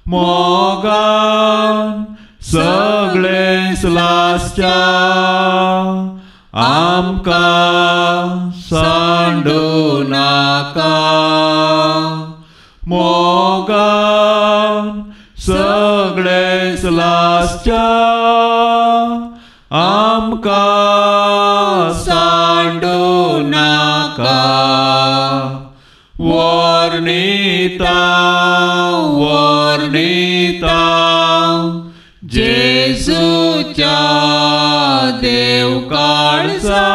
Speaker 2: मोगान सगळें लासच्या आमकां सांडू नाका मोगान सगळेच लासच्या आमकां सांडू नाका वर्णिता वर्णिता जेजूच्या देव काळजा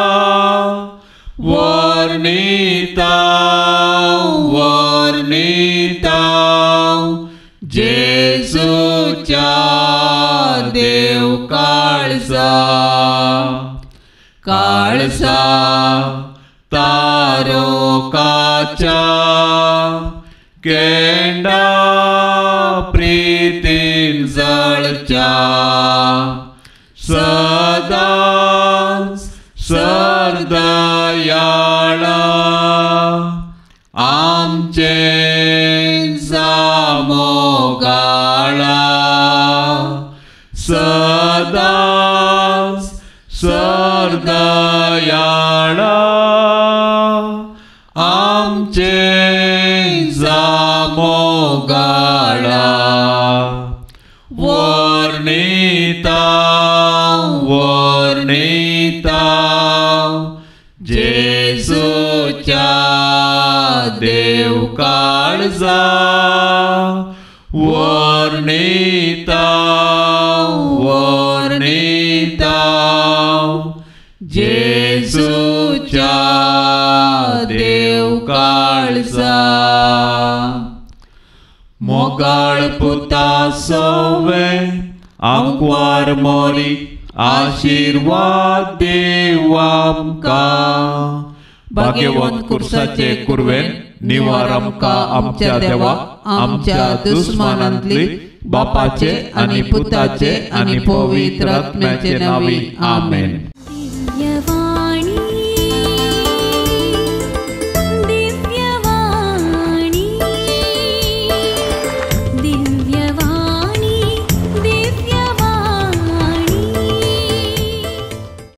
Speaker 2: वर्णिता वर्णिता जेजूच्या देव काळजा काळजा तारोकाच्या केंडा प्रीतीन जळच्या सदांच सरदयाळा आमचे जामोगाळा सदांच सरदयाळा आमचे जामोगाळा वर्णिता वर्णिता जेजूच्या देव काळजा वर्णिता वर्णिता जेजूच्या देव काळजा मोगाळ पुता सवे आंकवार मोरी आशीर्वाद देव आमकां भाग्यवंत कुर्साचे कुर्वेन निवार आमकां आमच्या देवा आमच्या दुस्मानांतली बापाचे आनी पुताचे आनी पवित्र आत्म्याचे नांवी आमेन.